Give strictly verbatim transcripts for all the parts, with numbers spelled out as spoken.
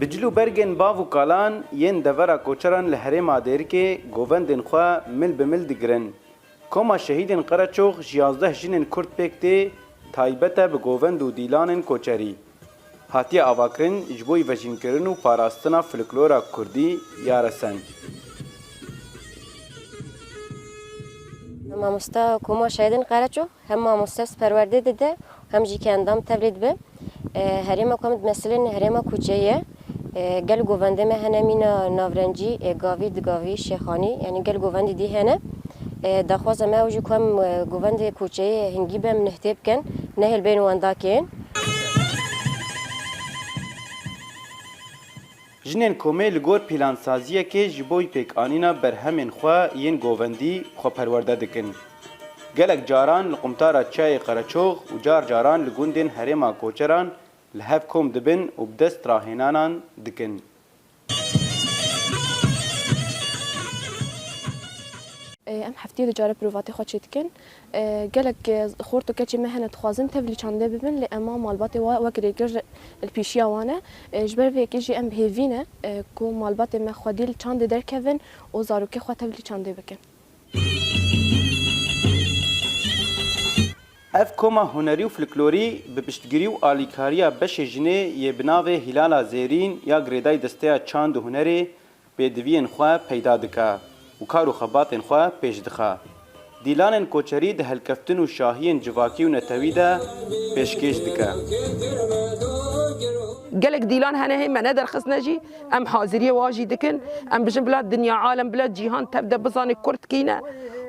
Bi cil û bergên bav û kalan yên devera koçeran li herêma Dêrikê govendên xwe mil bi mil digirin. Koma Şehîdên Qereçox ji yazdeh jinên Kurd pêk tê, taybet e bi govend û dîlanên koçerî. Hatiye avakirin ji bo vejînkirin û parastina folklora kurdî ya resen. Mamosta Koma Şehîdên Qereçox hem mamoste perwerde dide, hem jî ke endam tevlî dibe. E, herêma ku em dimesilin herêma koçeyî ye. E, gel govendê me hene mîna navrencî, e, Gavî, Digavî, Şêxanî, yanî gel govendî dî hene. E, daxwaza me ew jî ku em, e, govendê koçeyê hingî be, em nihtê bikin, nehêl bên wendakên. Jinên komê li gor plansaziyekê ji bo pêkanîna berhemên xwe yên govendî xwe perwerde dikin. Gelek caran li qumtara Çiyayê Qereçox û car caran li gundên herêma koçeran li hev kom dibin û bi dest rahênanan dikin. Ê, em heftiyê du care provatê xwe çêdikin. Ê, gelek, e, xort û keçê me hene dixwazin tevlî çandê bibin, lê ema malbatê wa wek rêgir li pêşiya wan e. Ê, ji ber vê yekê jî em bi hêvî ne, e, ku malbatê me xwedî li çandê derkevin û zarokê xwe tevlî çandê bikin. Ev koma hunerî û folklorî bi piştgirî û alîkariya beşê jinê yê bi navê Hîlala Zêrîn ya girêdayî Desteya Çand û Hunerê pêdiviyên xwe peyda dike û kar û xebatên xwe pêş dixe. Dîlanên koçerî di helkeftin û şahiyên civakî û netewî de pêşkêş dike. Gelek dîlan hene hê me nederxistine jî, em haziriyê wa jî dikin. Em bijin bila dinya alem, bila cîhan tev de bizane Kurd kî ne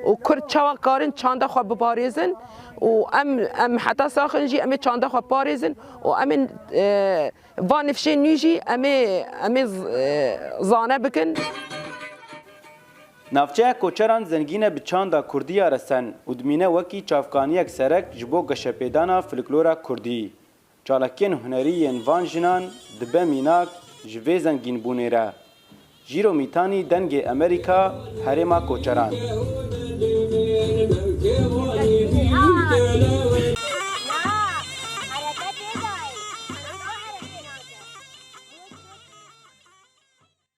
û Kurd çawa karin çanda xwe biparêzin û em, em heta saxin jî em ê çanda xwe parêzin û em ê, e, van nifşên nû jî em ê, em ê z-, e, zane bikin. Navçeya Koçeran zengîn e bi çanda kurdî ya resen û dimîne wekî çavkaniyek serek ji bo geşepêdana folklora kurdî. Çalakiyên hunerî yên van jinan dibe mînak ji vê zengînbûnê re. Jîro Mîtanî, Dengê Amerîka, Herêma Koçeran.